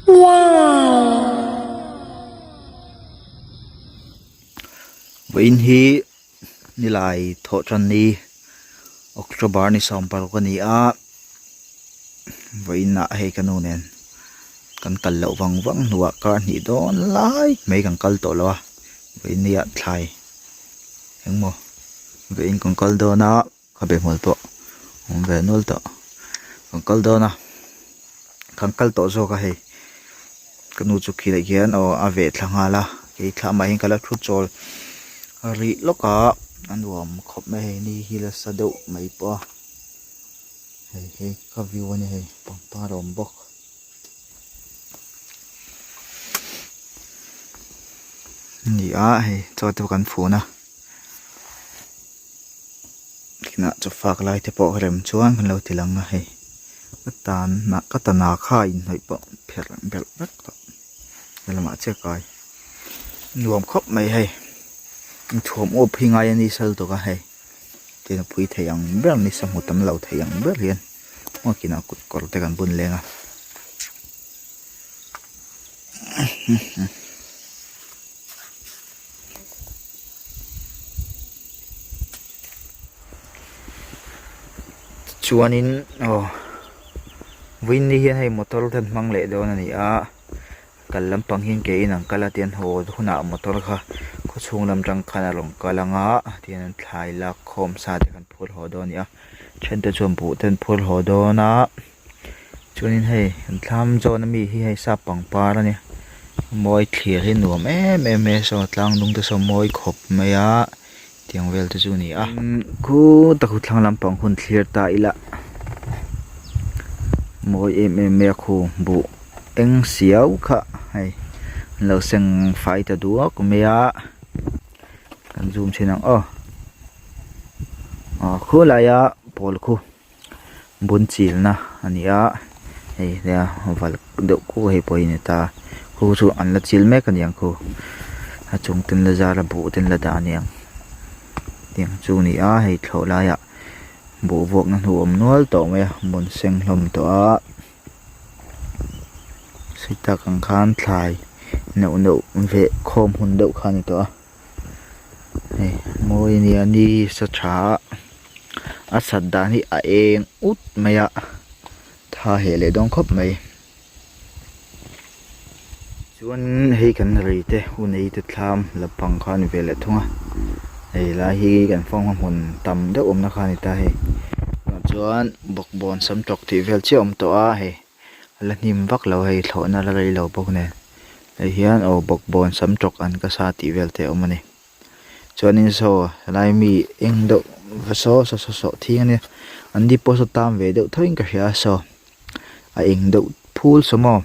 Vawiin hi nilai thawh tan ni October ni 16 a ni a vawiin ah hei ka nu nen kan kal loh vang vang hnuah kar hnih dawn lai mai kan kal tawh lo a vawiin ni ah thlai engmaw vawiin kan kal dawn a. Ka be hmul pawh awm ve nual tawh kan kal dawn a kan kal tawh zawk a hei ka nu chu khi leh hian aw a veh thla nghal a kei thla mah hian ka la thu chawl rih lawk a a nuam khawp mai hei ni hi la sa deuh mai pawh a hei hi ka view a ni hei pangpar a awm bawk. Ni a hei chaw te pawh kan fun a. Kinah chaw fak lai te pawh rem chuan kan lo ti lang a hei ka tan ka tana kha a inhnawih pawh pherh belh vek tawh helamah chiah kai nuam khawp mai hei inthuam awp hi ngai a ni sal tawk a hei tin a pui thei ang ber ni sa hmu tam lo thei ang ber hian maw kinah kut kawr te kan bun leng a. Chuanin aw vawiin ni hian hei motor te an hmang leh dawn a ni a kal lampang hian ke in an kal a tian haw hunah motor kha khaw chhung lam tang khan a rawn kal ang a tihian an thlai lak khawm sa te kha an phur haw dawn a ni a then te chuan buh te an phur haw dawn a. Chuanin hei an thlam zawn ami hi hei sap pangpar a nia mawi thlir hi nuam em em mai a saw tlang dung te saw mawi khawp mai a tiang vel te chu a ni a khutah khu thlang lampang hun thlir ta ila mawi em em mai a khu buh eng siau kha hei an lo seng fai ta duak mai a kan zoom chhin ang aw ah khulaia pawl khu. Bun chilna a ni a hei nia val deuh kuk hei pawh hi a ni ta khu chu an la chil mek a ni ang khu a chung ten la zar a buh ten la dah a ni ang tiang chu a ni a hei thlawh laiah buh vuakna hnu a awm nual tawh mai a hmun seng hlawm tawh a sitak ang khan thlai neuh neuh veh khawm hun deuh kha a ni tawh a. Hei mawi a nia ni sa tha a a sat dan hi a eng ut mai a tha heh leh dawn khawp mai chuan hei kan rei te hun ei te thlam lampang kha a ni ve leh thung a hei lai hi kan fanghma hmun tam deuh awmna kha a ni ta hei tunah chuan bawkbawn sam tawk tih vel chiah a awm tawh a hei. A la hnim vak lo hei thlawhna la rei lo bawk nen hei hian aw bawkbawn sam tawk an ka sa tih vel te a awm a ni chuanin saw helai mi eng deuh va saw saw saw saw thing a nia an ni pawh saw tam ve deuh tho in ka hria a saw a eng deuh phul saw maw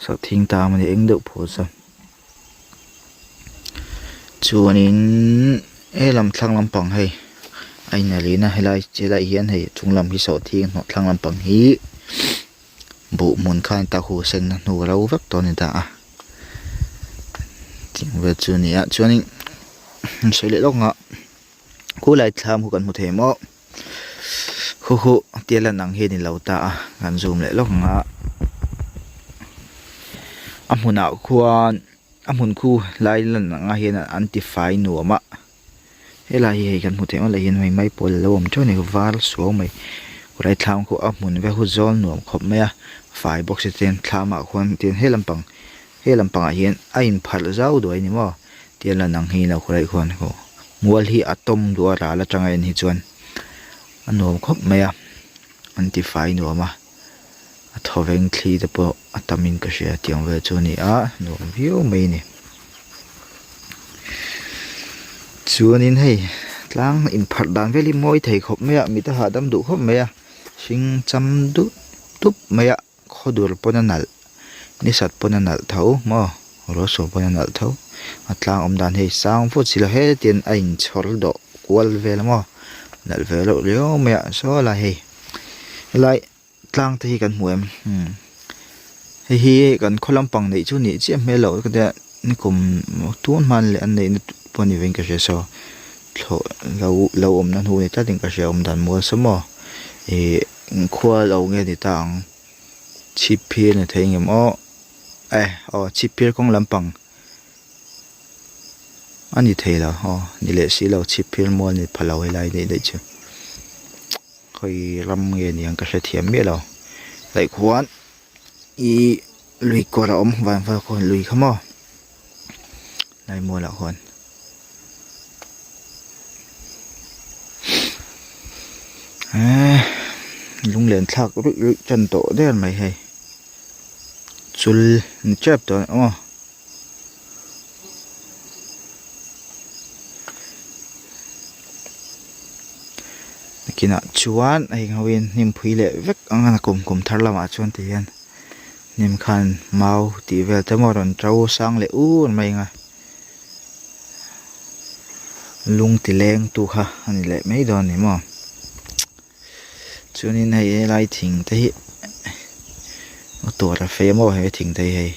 saw thing tam a ni eng deuh phul saw chuanin helam thlang lampang hei a inalin a helai helai hian hei chung lam hi sawhthing hnawh thlang lampang hi buh hmun khan ta hu sen na hnu ro vek tawh a ni ta a tih vel chu a ni a chuanin sawi leh lawk ang a khulai thlam khu kan hmu thei maw khu khu tia lan ang hi a ni lo ta a kan zoom leh lawk ang a a hmunah khuan a hmun khu lai lan ang hian an ti fai nuam a. Helai hi hei kan hmu theih ang lai hian hei maipawl alo awm teuh a ni var suau mai khawlai thlam khu a hmun vel khu zawl nuam khawp mai a fai bawk si chuan thlam ah khuan tin he lampang he lampang ah hian a in phalh zau duai a ni maw tia lan ang hi lo khawlai khuan aw mual hi a tawm duh a ral atanga en hi chuan a nuam khawp mai a an ti fai nuam a a thawveng thli te pawh a tam in ka hria tiang vel chu a ni a nuam viau mai a ni chuanin hei tlang inpharh dan vel hi mawi thei khawp mai a mit a hahdam duh khawp mai a hring cham dup dup mai a khawdur pawn a nalh ni sat pawn a nalh tho maw ruah sur pawn a nalh tho a tlang awm dan hei sang vut si lo hetiang a inchhawr dawh kual vel a maw nalh ve reuh riau mai a saw lai hei. Helai tlang te hi kan hmu em umm hei hi kan khaw lampang neih chu nih chiah hmel loh ka tia nikum tun hman leh an neih na pawh a ni ve in ka hria saw thlawh lo lo awm na hnu ni tlat in ka hria awm dan mual saw maw ih khua lo nge ni ta ang chhip phir ni thei ang em aw. Eh aw chhipphir kawng lampang a ni thei lo aw ni leh si lo chhipphir mual ni pha lo helai daih daih chu khawi ram nge niang ka hrethiam miah lo daih khuan ihh lui kawr a awm van vel khawn lui kha maw lai mualah khuan. Eee lunglen thlak ruih ruih tan tawh der mai hei chul ni tep tawh a ni aw. Nakinah chuan hei ho in hnim phui leh vek ang a kum kum thar lamah chuan ti hian hnim khan mau tih vel te maw rawn to sang leh ur mai ang a lung ti leng tu kha a ni leh mai dawn a ni maw chuanin hei helai thing te hi a tur a fei maw he thing te hi hei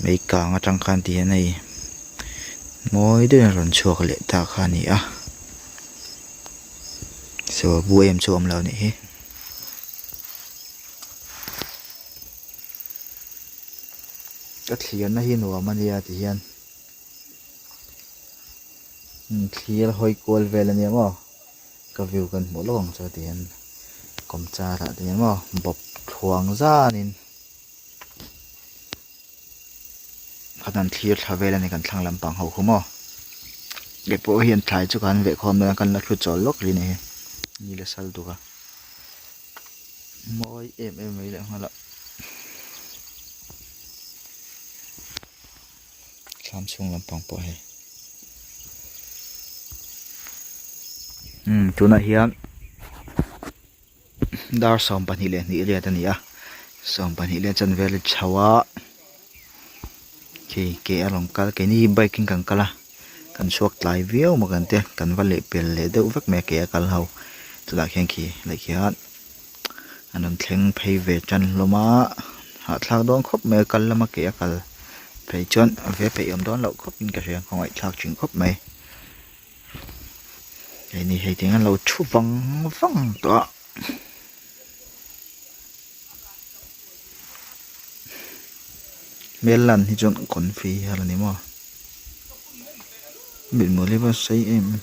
mei kang atang khan ti hian hei mawi deuhin a rawn chhuak leh ta kha a ni a saw bu em chu a awm lo a nih hi. Ka thliarna hi nuam a nia ti hian thlir hawi kual vel a nia maw ka view kan hmuh lawk ang chu ti hian kawmchar ah te hian maw bawp thluang zan in khan an thlir thla vel a ni kan thlang lampang ho khu maw kei pawh hian thlai chu kan veh khawm dawn a kan la thu chawl lawk rih a ni hi ni la sal duk a mawi em em mai leh nghal a. Thlam chhung lampang pawh hei umm tunah hian dar 22 riat a ni a 22 leh chanve a chho a khi ke a rawn kal keini hi bike in kan kal a kan chhuak tlai viau maw kan tia kan va lehpel leh deuh vek mai a ke a kal ho chutah khian khi leh khian. An rawn thleng phei ve tan hlawm a hahthlak dawn khawp mai a kal lama ke a kal phei chuan a ve peih awm dawn loh khawp in ka hria khawngaihthlak thin khawp mai hei ni hei tiang hian lo thu vang vang tawh a. Hmel lan hi chuan confi hial a ni maw mithmuh hi a sei em em.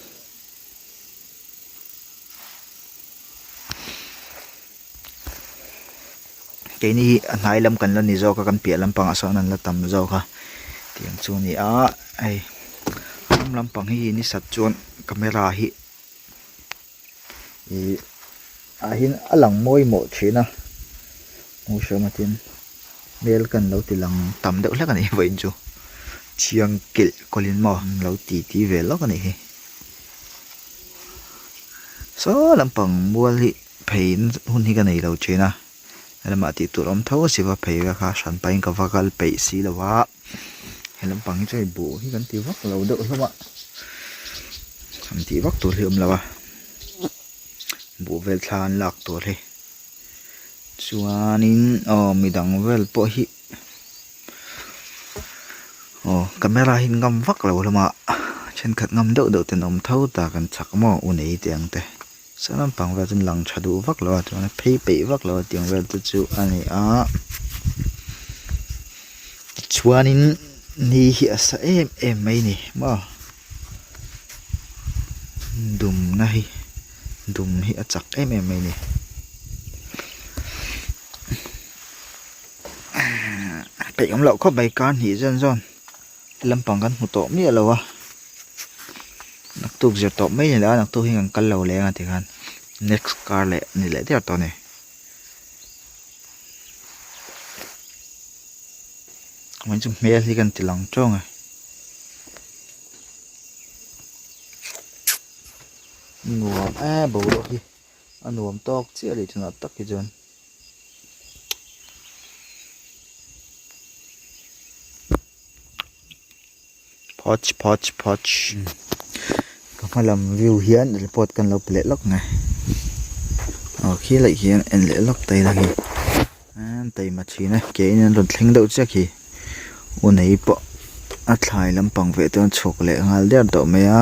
Keini hi a hnai lam kan la ni zawk a kan piah lampangah sawn an la tam zawk a tiang chu a ni a hei ram lampang hi ni sat chuan camera hi ih ah hian a lang mawi mawh thin a hmuh hram a tin hmel kan lo ti lang tam deuh hlek a ni vawiin chu chiang kilh kawlh in maw lo ti ti ve lawk a nih hi. Saw lampang mual hi phei hun hi ka nei lo thin a helamah tih tur awm tho a si va phei ve kha hran pahin ka va kal peih si lo a he lampang hi chu hei buh hi kan ti vak lo deuh hlawm a han tih vak tur hi a awm lo a buh vel thla an lak tur hi chuanin aw midang vel pawh hi. Aw camera hi ngam vak lo hlawm a thenkhat ngam deuh deuh ten awm tho ta kan chak maw u nei tih ang te saw lampang vel chuan lang tha duh vak lo a chuan a phei peih vak lo a tiang vel te chu a ni a tichuanin ni hi a sa em em mai a ni maw dumna hi dum hi a chak em em mai a ni. Peih awm loh khawp mai kar hnih zawn zawn lampang kan hmu tawh miah lo a naktuk zir tawh mai ni lo a naktuk hi kan kal lo leng a tikhan next kar leh ni leh der tawh a ni. Hmai chu hmel hi kan ti lang tawng a nuam e boruak hi a nuam tawk chiah leh tunah tak hi chuan. Phawch phawch phawch ka hma lam view hian report kan lo pe leh lawk nge aw khi laih hian en leh lawk ta ila khi an taima thin a ke in an rawn thleng deuh chiah khi u nei pawh a thlai lampang ve te an chhuak leh nghal der tawh mai a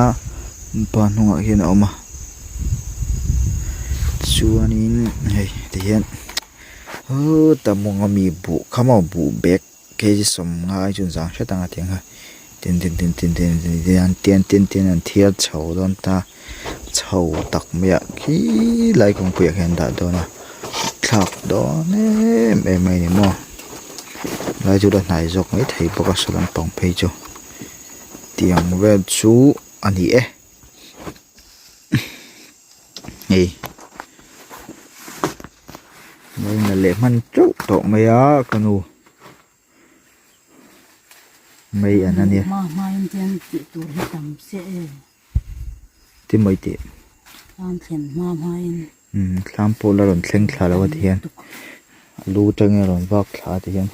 pa hnungah hian a awm a chuanin hei tihian hutah mawng ami buh kha maw buh bag. kg 50 ai chuan zang hret ang a tiang kha tin tin tin tin tin tin tin tin tin tin an thiar chho dawn ta chho tak mai ah khi lai kawngpui ah khian an dah dawn a thlak dawn em em mai a ni maw lai chu la hnai zawk mai thei bawk a saw lampang phei chu tiang vel chu a ni e hei ngaina leh hman teuh tawh mai a ka nu. Mai an ania. Hma hma in tian tih tur hi tam chiah e. Ti mai tih. Thlam thlen hma hma in. Umm thlam pawh la rawn thleng thla lo a ti hian. A lu atangin a rawn vak thla a ti hian.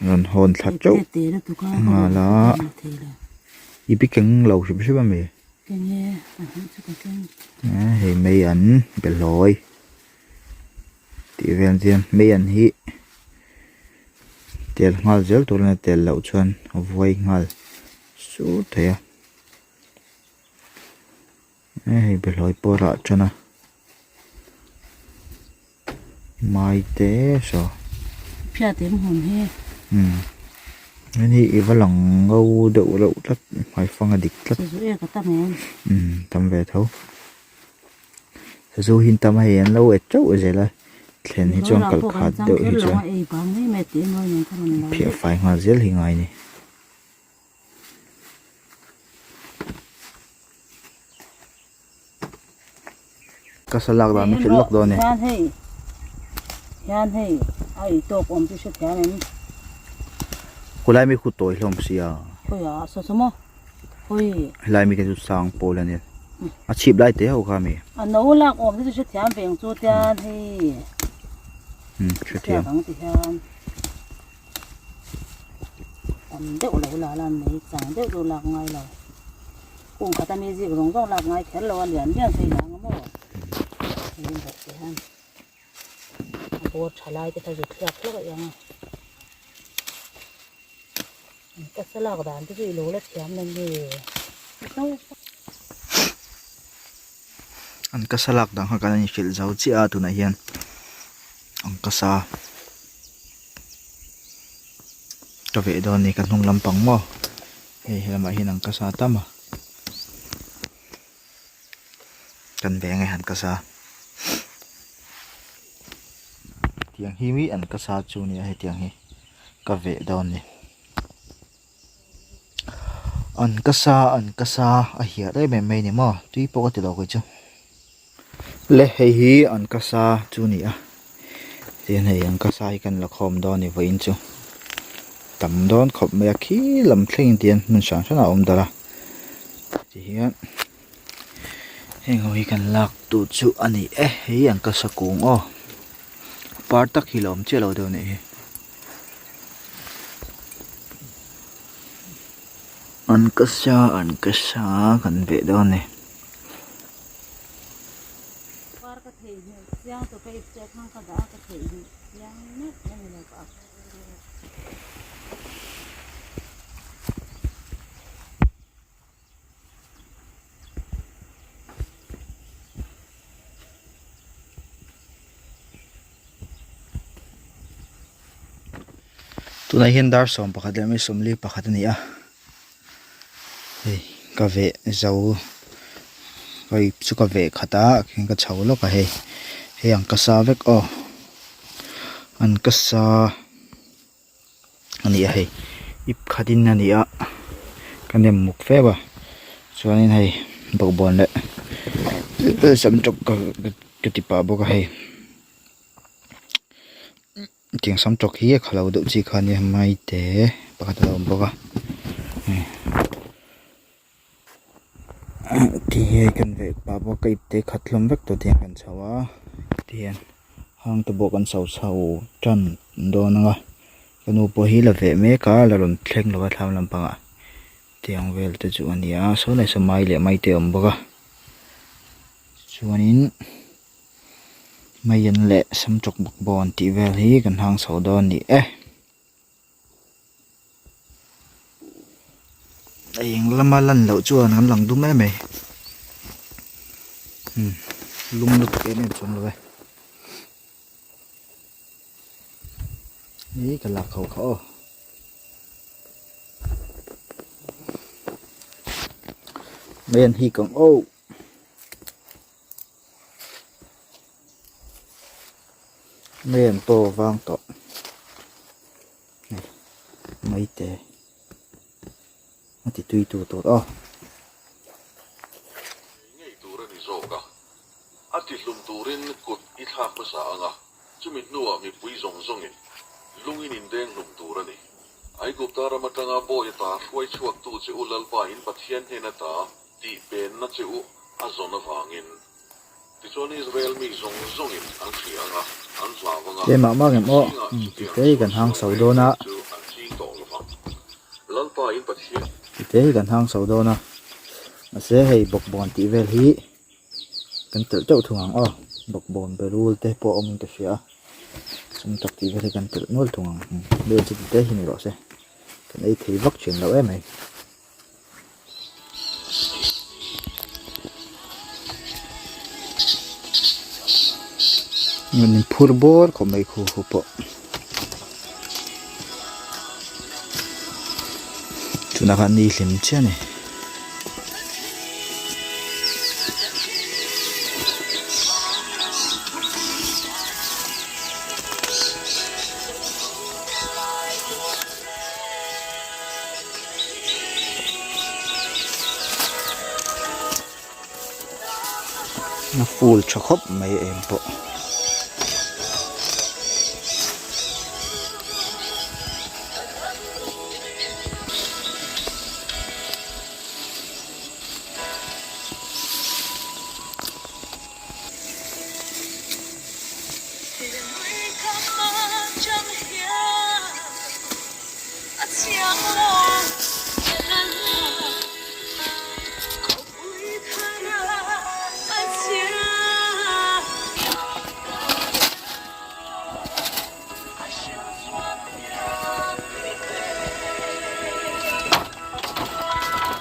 Rawn hawn thla teuh nghal a. I pi keng lo hrim hrim a mi? Keng e, a hnih chu ka keng. Hei mai an behlawi. Tih vel chian mai an hi tel nghal zel tur ania tel loh chuan a vuai nghal sur thei a hei behlawi pawh a rah tan a mai te saw umm hei i va lang ngo deuh reuh tlat hmaifang a dik tlat umm tam ve tho. Sazu hi tam a hei an lo et teuh zel a thlen hi chuan kalh khat deuh hi chuan phiah fai nghal zel hi ngai a ni. Ka sa lak dan a hrilh lawk dawn e. Khulai mi khu tawi hlawm sia. Helai mi te chu sang pawl a nia. A chhip lai te ho kha mi. A no lak awm te chu hrethiam ve ang chu tian hei. Um hrethiam. Ang ti hian. Tam deuh lo la lan mai chang deuh deuh lak ngai lo. Kung khata mi zik zawng zawng lak ngai kher lo a lian lian phei lang a maw. Hei bawk ti hian. A bawr tha lai te kha zu thliak hlawk a iang a. Ka salak dan te chu i lo la thiam na nge. An ka salak dan kha kan in hrilh zo chiah a tunah hian an ka sa ka veh dawn a ni ka hnung lampang maw hei helamah hian an ka sa tam a kan veh ange an ka sa tiang hi mi an ka sa chu a nia hetiang hi. Ka veh dawn ni. An ka sa an ka sa a hiah em em mai ni maw tui pawh ka ti lo kei chu. Le hei hi an ka sa chu a ni a tin hei an ka sa hi kan la khawm dawn a ni vawiin chu tam dawn khawp mai a khi lam thleng in tihian hmun hran hran ah a awm darh a tihian heng ho hi kan lak tur chu a ni e hei an ka sa kung aw. Par tak hi la awm chiah lo deuh anih hi. An ka sa an ka sa kan veh dawn a ni. Tunah hian dar 11 leh 41 a ni a hei ka veh zo hei chu ka veh khat a khian ka chho lawk a hei hei ang ka sa vek aw an ka sa. A ni a hei ip khat in a ni a ka nem muk fep a chuanin hei bawkbawn leh sam tawk ka ka ti pah bawk a hei tiang sam tawk hi a khalo deuh chi kha a nia maite pakhat a lo awm bawk a ti hi hei kan veh pah bawk a ip te khat hlawm vek tawh tiang kan chho a tihian hang te pawh kan chho chho tan dawn ang a ka nu pawh hi la veh mek a la rawn thleng lo a thlam lampangah tiang vel te chu a ni a saw lai saw mai leh mai te a awm bawk a chuanin maian leh samtawk bawkbawn tih vel hi kan hang chho dawn a ni e. A eng lama lan loh chuan an lang dum em mai umm lum lutuk em em chuang lo e ih ka lak ho kha aw. Mai an hik ang aw. Mai an pawh a vang tawh. Hei mai te a ti tui tu tur aw. Ngei tur a ni zawk a, a tihlum turin kut i thlak hmasa ang a, chumi hnuah mipui zawng zawngin lungin indeng hlum tur a ni. Aigupta ram atanga bawi ata hruai chhuaktu che u Lalpa in Pathian hnen ata tih penna che u a zawn avangin. Tichuan Israel mi zawng zawngin an hria anga, an hlau anga, Tlem ah mah ngem aw, zingah chutiang tite hi kan hang sual chho dawn a. chu an ching tawh lo vang. Lalpa in Pathian. Tite hi kan hang chho dawn a, mahse hei bawkbawn tih vel hi kan telh teuh thung ang aw, bawkbawn berul te pawh awmin ka hria a, sum tak tih vel hi kan telh nual thung ang, vel chu tite hi ni rawh se, kan ei thei vak thin lo em mai. Min phur bawr khawp mai khu khu pawh tunah khan ni hlim chiah a ni. A full tha khawp mai eng pawh.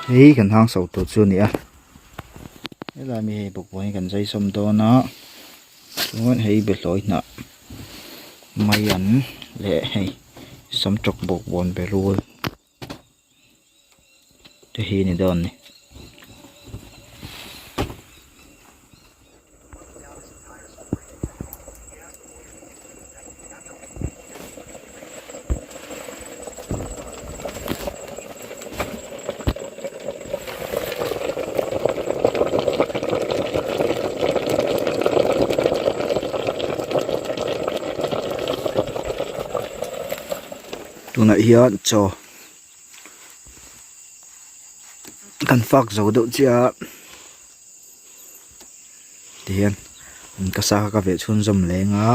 Hei kan hang so tur chu a ni a helai mi hei bawkbawn hi kan zai sawm dawn a chuan hei behlawi hnah mai an leh hei samtawk bawkbawn berul te hi a ni dawn a ni. Tunah hian chaw kan fak zo deuh chiah a tihian ka sa kha ka veh chhunzawm leng a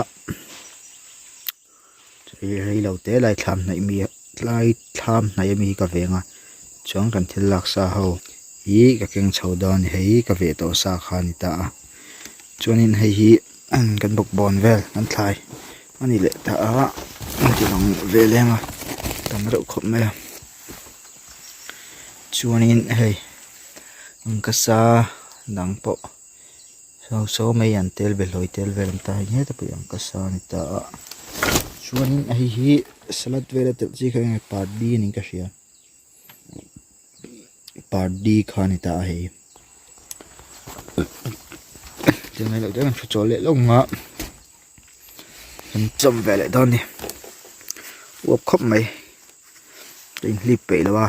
rei lo te lai thlam hnaih mi tlai thlam hnaih ami hi ka veng a chuan kan thil lak sa ho hi ka keng chho dawn a ni hei ka veh tawh sa kha a ni ta a chuanin hei hi kan bawkbawn vel kan thlai a ni leh ta a an ti lang ve leng a tam reuh khawp mai a chuanin hei ka sa dang pawh saw saw mai an tel ve hlawi tel vel an ta hei heta pawh hi angka sa a ni ta a chuanin hei hi salad vel a telh chi kha enge pardi niin ka hria pardi kha a ni ta a hei tingai loh deuh an thu chawl leh lawk ang a an chawm ve leh dawn a ni uap khawp mai ka inhlip peih lo a.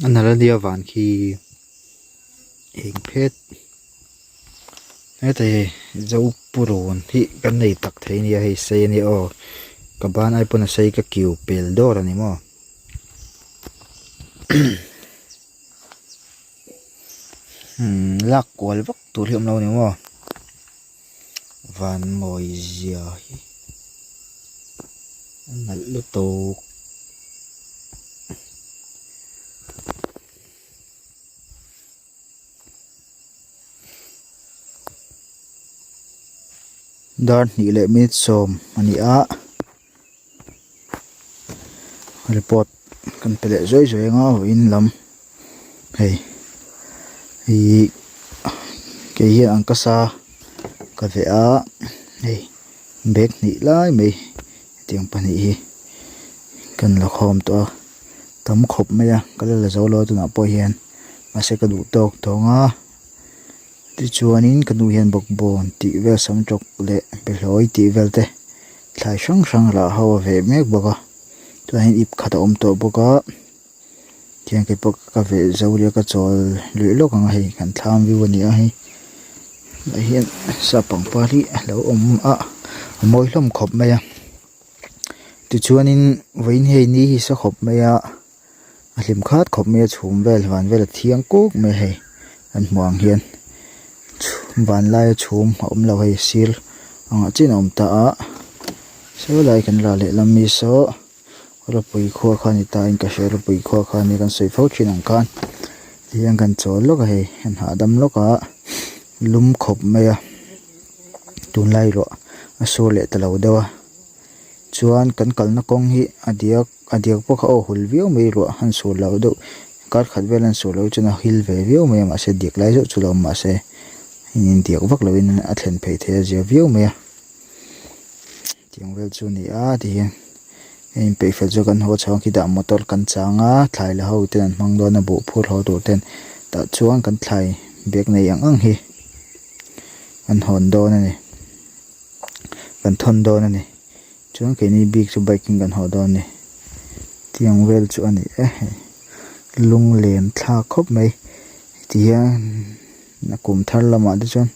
A nalh ania van khi eng phet heta hei zo purun hi kan nei tak thei ania hei sei ania aw ka ban ai pawn a sei ka kiu pel dawr ani maw umm lak kual vak tur hi a awm lo ani maw. Van mawi zia hi a nalh lutuk. Dar hnih leh minute sawm a ni a report kan pe leh zuai zuai anga vawiin lam hei ihh kei hian ang ka sa ka veh a hei. Bag hnih lai mai hetiang pahnih hi kan la khawm tawh a tam khawp mai a ka la la zo lo a tunah pawh hian mahse ka duh tawk tawng a tichuanin ka nu hian bawkbawn tih vel sam tawk leh behlawi tih vel te thlai hrang hrang lah ho a veh mek bawk a chuanin ip khat a awm tawh bawk a. Tiang kei pawh ka veh zo leh ka chawl luih lawk ang a hei kan thlam view a ni a hei ah hian sap pangpar hi a lo awm a a mawi hlawm khawp mai a tichuanin vawiin hei ni hi sa khawp mai a a hlim khat khawp mai a chhum vel van vel a thiang kuk mai a hei kan hmuh ang hian van laia chhum a awm lo hei sir angah chian a awm ta a saw lai kan ral lehlam mi saw. Ropui khua kha ni ta in ka hria ropui khua kha nia kan sawi fo thin ang khan tihian kan chawl lawk a hei an hahdam lawk a lum khawp mai a tunlai ruah a sur leh ta lo deuh a chuan kan kalna kawng hi a diak a diak pawh kha aw hul viau mai ruah han sur loh deuh kar khat vel an sur loh chuan a hil ve viau mai a mahse diak lai zeuh chu lo awm mahse in diak vak lovin a thlen phei thei a zia viau mai a. Tiang vel chu a ni a tihian a inpeih fel chu kan haw chho ang khi dah motor kan chang a thlai la ho ten an hmang dawn a buh phur haw tur ten tah chuan kan thlai bag nei ang ang hi an hawn dawn a ni kan thawn dawn a ni chuan keini bik chu bike in kan haw dawn a ni tiang vel chu a ni e hei lunglen thlak khawp mai tihian a kum thar lamah te chuan.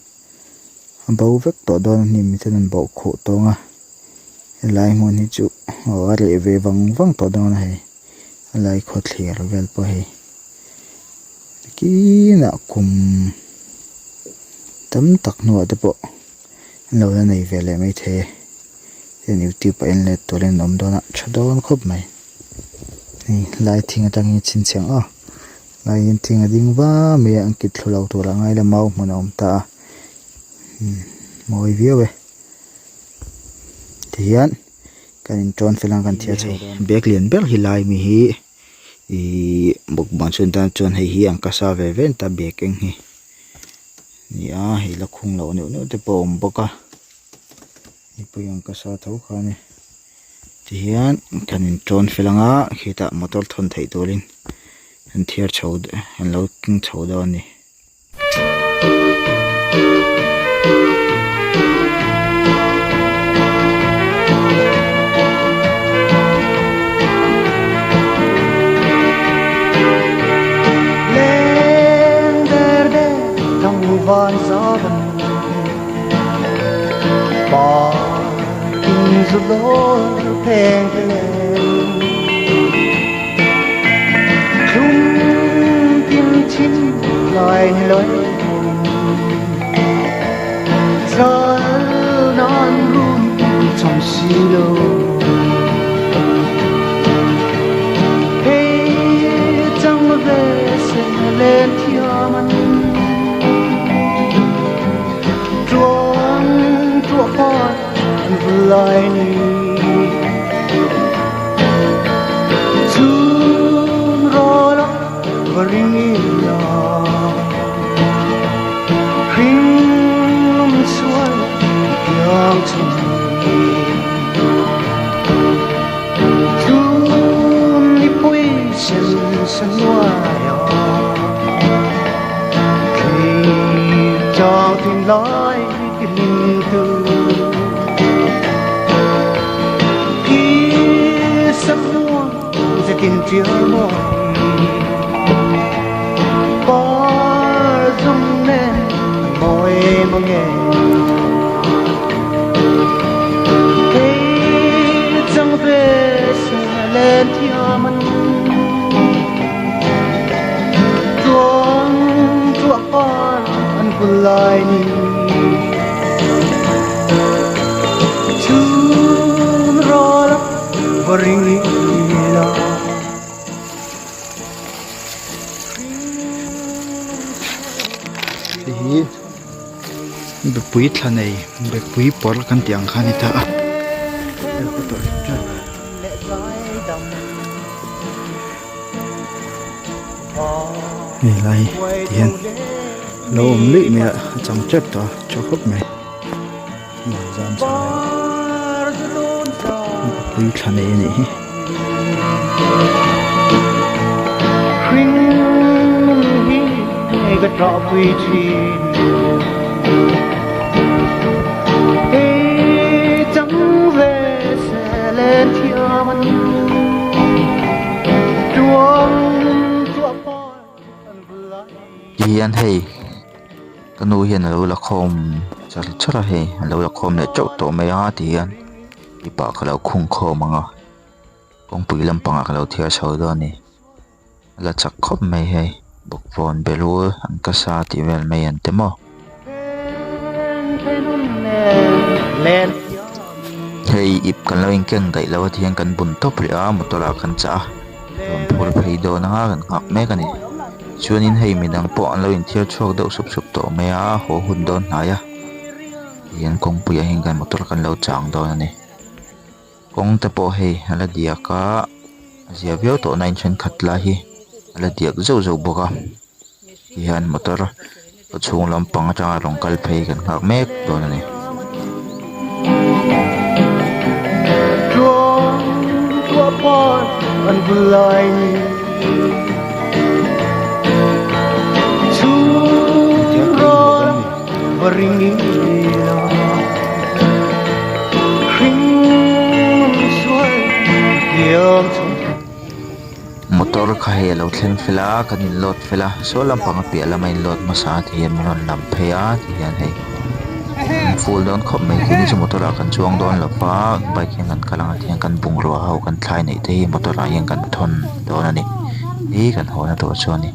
A bo vek tawh dawn a hnim ten an bawh khuh tawng a helai hmun hi chu aw a reh ve vang vang tawh dawn a hei helai khawthlir vel pawh hei kinah kum tam tak hnuah te pawh an lo la nei ve leh maithei e heng youtube ah en let turin an awm dawn a tha dawn khawp mai hei helai thing atangin chhinchhiah ang aw. Laiin thing a ding va mai a an kit thlu lo tur a ngai la mau hmun a awm ta a mawi viau e tihian kan in tawn fel ang kan thiat chho dawn bag lian ber hi lai mi hi ihh bawkbawn chhun tan chuan hei hi an ka sa ve ve ta bag eng hi nia hei la khung loh neuh neuh te pawh a awm bawk a mipui an ka sa tho kha a ni. Tihian kan in tawn fel anga khitah motor thawn theih turin an thiar chho an lo keng chho dawn a ni. Hei hi bepui thla nei bepui pawr kan tih ang kha a ni ta a. Hei lai ti hian lo awm luih mai a a chang tep tawh a tha khawp mai. Zam chho. Pui thla nei a nih hi. Tihian hei ka nu hian alo la khawm char char a hei alo la khawm leh teuh tawh mai a tihian mipa ka lo khung khawm ang a kawngpui lampangah ka lo thiar chho dawn a ni a la chak khawp mai hei bawkbawn belul an ka sa tih vel mai an ti maw. Hei ip kan lo inkeng daih lo a tihian kan bun tawp rih a motor ah kan chah a rawn phur phei dawn anga kan nghak mek a ni chuanin hei midang pawh an lo inthiar chhuak deuh sup sup tawh mai a haw hun dawn hnai a tihian kawngpui ah hian kan motor kan lo chang dawn a ni kawng te pawh hei a la diak a a zia viau tawh na in thenkhat lai hi a la diak zeuh zeuh bawk a. Tihian motor khaw chhung lampang atanga rawn kal phei kan nghak mek dawn a ni. Motor kha hei alo thleng fel a kan in load fel a saw lampang a piah lama in load hmasa a ti hian min rawn lam phei a ti hian hei an full dawn khawp mai keini chu motor ah kan chuang dawn lo va bike hian kan kal ang a ti hian kan bungrua ho kan thlai neih te hi motor ah hian kan thawn dawn a ni hi kan haw na tur chu a ni.